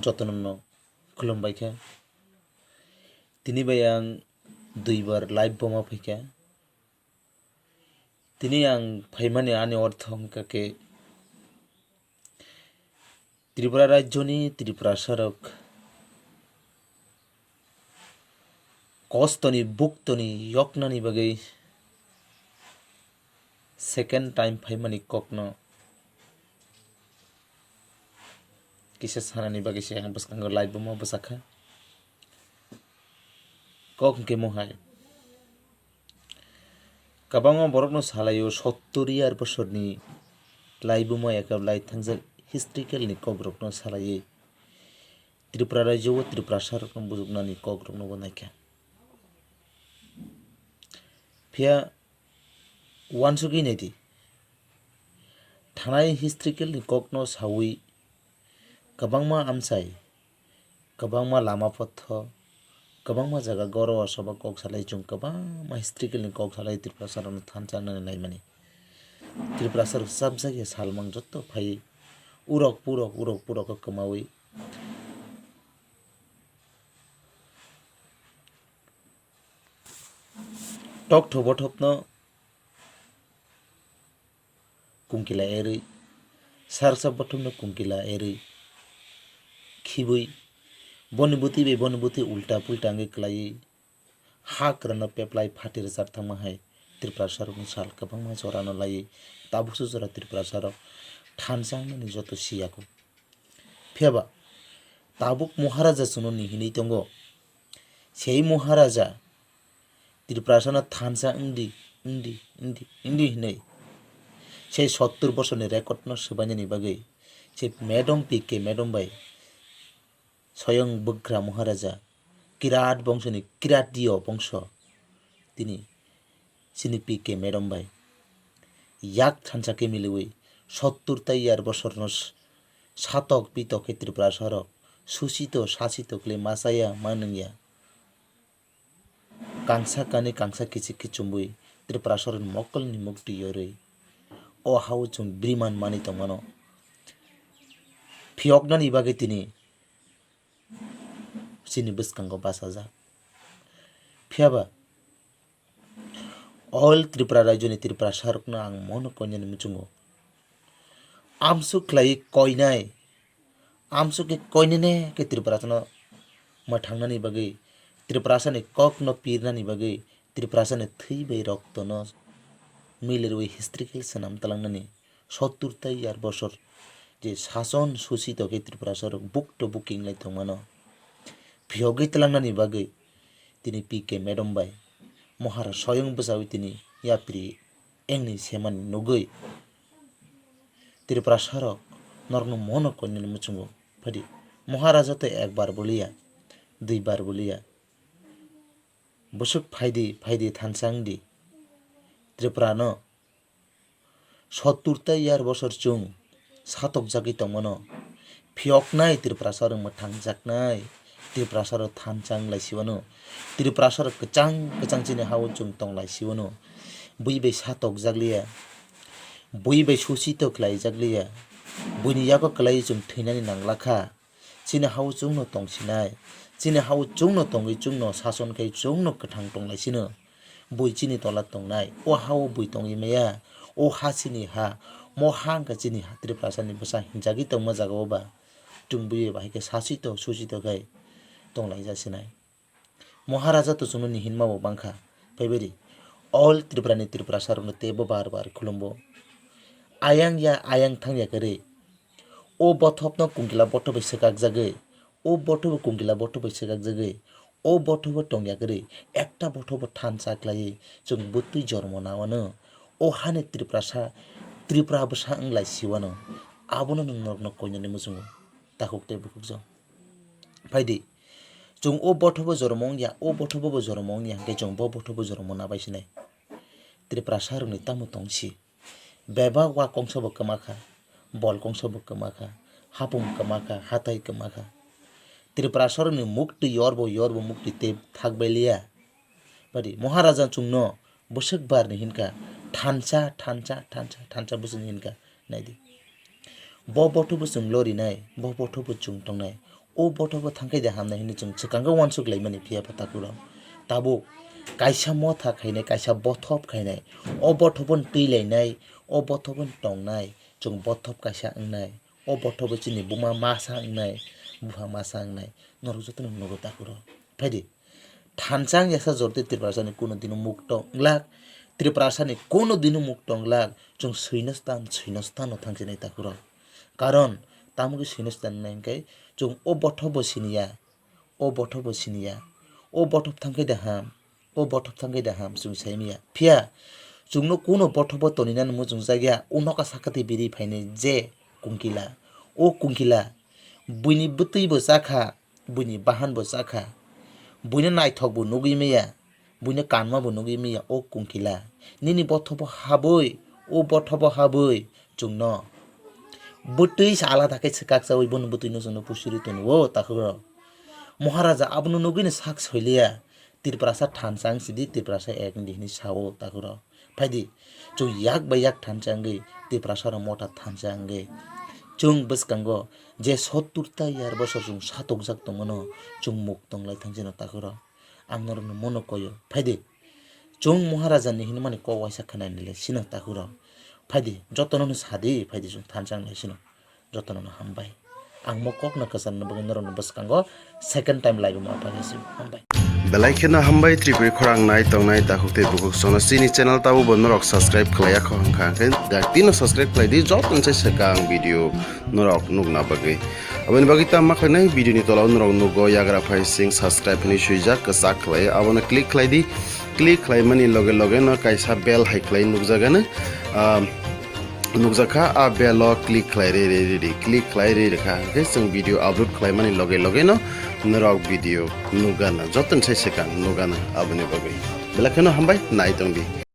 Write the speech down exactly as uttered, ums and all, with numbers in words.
jotono no khulumbai kha. Tini bai ang duibar live bo ma phaikha. Tini ang phaimani ani ortho wngkha khe Tripura rajyoni Tiprasarok kostoni buktoni yoknani bagwi second time phaimani kokno kisa sanani bagwi se ang bwskango live bomo bwsakha. Kok hwnkhe mohai. Kwbangma borokno salaio, sottur year bosorni laibuma eka lai thangjak historical ni kokrokno salaiwi Tripura rajyo o Tiprasarokno bujuknani kokrokno bo naikha. Phiya uansugwi naidi, thanai historical ni kokno sawi kwbangma amchai, kwbangma lama potho, kwbangma jaga goro o soba kok salai chwng kwbangma historical ni kok salai Tiprasarokno thansa wngnani naimani. Tiprasarok chapjak ya salmang jotto phaiwi urok purok, urok purok khe kwmawi tokthok bothopno kungkila erwi, sarsa bothopno kungkila erwi khibwi, boni bwtwi bai boni bwtwi ulta pulta wngwi kwlaiwi, ha kwrwngno peplai phati rwchar thangma hai Tiprasarokni sal kwbangma jorano laiwi tabukso jora Tiprasarok thansa wngnani joto siyaku. Phiyaba tabuk Moharaja chwngno ni hinwi tongo. Sei Moharaja Tiprasano thansa wngdi, wngdi, wngdi, wngdi hinwi sei sottur bosorni record no swbainani bagwi sei madam P K madam bai soyong Bugra Moharaja kirat bongsoni kirat diyo bongso tini chini P K madam bai yak thansa khe miliwi sottur tai yar bosorno s-, satok pitok khe Tiprasarok susito sasito khlai machaya manwngya. Kangsa kani kangsa kichik kichumbwi Tiprasarokni mokolni mukti yorwi o hao chwng briman manwi tongmano. Phiyoknani bagwi tini chini bwskango bachajak. Phiyaba all Tripura rajyoni Tiprasarokno ang mono koinani muchungo. Amsuk khlaiwi koinai, amsuk khe koinene khe Tiprasano mwthangnani bagwi, Tiprasani kokno pirnani bagwi, Tiprasani thwi bai roktono milirwi historical swnam tlangnani sottur tai yar bosor je sason susi tokhe Tiprasarok bukto buking lai tongmano phiyogwi tlangnani bagwi tini P K madam bai Mohara soyong bwchawi tini yapri engni semani nugwi Tiprasarok norokno mono koinani muchungo phaidi. Moharaja to ekbar boliya, duibar boliya. Bwswk phaidi, phaidi thansa wngdi. Tripura no sottur tai yar bosor chwng satokjagwi tongmano. Phiyoknai Tiprasarok mwthangjaknai. Tiprasarok thansa wng lai siwano. Tiprasarok kwchang kwchang chini hao chwng tong lai siwano. Bui bai satokjakliya. Bui bai susi to khlaijakliya. Buini yago kwlaiwi chwng thwinani nanglakha. Chini hao chwngno tongsinai, chini hao chwngno tongwi chwngno sason khai chwngno kwthang tonglaisino. Bui chini tola tongnai, o hao bui tongwi maya, o ha chini ha, mo ha wngkha chini ha Tiprasani bwsa hinjagwi tongma jagao ba. Chwng bui bahai khe sasito susito khai tonglaijak sinai. Moharaja to chwngno ni hinma bo bangkha, phaibari all Tripura ni Tiprasa rokno teibo bar bar khulumbo. Ayang ya ayang thang ya kwrwi. O bothop no kungkila bothop bai swkak jagwi, o bothop bo kungkila bothop bai swkak jagwi, o bothop bo tong ya kwrwi, ekta bothop bo thansa khlaiwi chwng bwtwi jormo na wano. O hani Tiprasa, Tripura bwsa wng lai si wano. Abono nwng norokno koinani muchungo takhuk tei bukhuk jong. Phaidi. Chwng o bothop bo jormo wngya, o bothop bo jormo wngya, hwnkhe chwng bo bothop bo jormo nabai sinai. Tiprasa rokni tamo tong si. Bebak wa kongsa bo kwma kha, bol kongsa bo kwma kha, hapung kwma kha, hatai kwma kha. Tiprasa rokni mukti yor bo, yor bo mukti tei thak bai liya. Badi, Maharaja chwngno bwswk barni hinkha, thansa, thansa, thansa, thansa bwswkni hinkha, naidi. Bo bothop bo chwng lorinai, bo bothop bo chwng tongnai, O bothobo thangkhe de hamnai hinwi chwng swkangkhe uansuk laimani, phiya pha takhurok. Tabuk kaisa motha khainai, kaisa bothop khainai, o bothoboni twi lainai, o bothoboni tongnai, chwng bothop kaisa wngnai, o bothobo chini buma masa wngnai, bupha masa wngnai, norok jotono nugo takhurok. Phaidi. Thansa wng yasa jordi Tiprasani kuno dino mukto wng glak, Tiprasani kuno dino mukto wng glak, chwng swino stan, swino stano thangsinai takhurok. Karon, tamo khe swino stan wngkhe, chwng o bothop bo siniya, o bothop bo siniya, o bothop thangkhe da ham, o bothop thangkhe da ham, chwng saimanya. Phiya, chwngno kuno bothop bo toninani muchungjak ya, o noka sakati biri phainai je kungkila, o kungkila, buini bwtwi bo chakha, buini bahan bo chakha, buino naithok bo nugwi maya, buino kanma bo nugwi maya o kungkila. Nini bothobo habwi, o bothobo habwi chwngno bwtwi se alada khe swkak chawi bono bwtwino chwngno pusiri tono o takhurok. Maharaja abono nugwino sak soiliya, Tiprasa thansa wng sidi, Tiprasa ek wng di hinwi sao takhurok. Phaidi, chwng yak bai yak thansa wngwi, Tiprasa rok motha thansa wngwi. Chwng bwskango je sottur ta yar bosor chwng satokjak tongmano, chwng muk tonglai thangsino takhurok. Ang norokno mono koyo. Phaidi, chwng Maharaja ni hinmani kok waisa khwnainile sino takhurok. Phaidi, jotono no sadi, phaidi chwng thansa wnglai sino. Jotono no hambai. Ang mo kokno kwcharna bagwi norokno bwskango second time live-o ma painai se hambai. Belai kheno hambai Tripuri khorang nai tongnai takhuk tei bukhuk sono chini channel tabo bo norok subscribe khlaiya kho hwnkha hwnkhe daktino subscribe khlai di, joto ni sai swkang video norok nukna bagwi. Aboni bagwi tamo ma khlainai, video ni tola o norok nugo yagra phai sing subscribe hinwi swijak kwchak khlai, abono click khlai di. Click khlaimani loge loge no kaisa bell hai khlai nukjagano, ah, nukjakha, a bell o click khlai rwi rwi rwi di, click khlai rwi rwkha hwnkhe chwng video upload khlaimani loge loge no norok video nukgana, jotoni sai swkang nukgana. Aboni bagwi belai kheno hambai, nai tong di.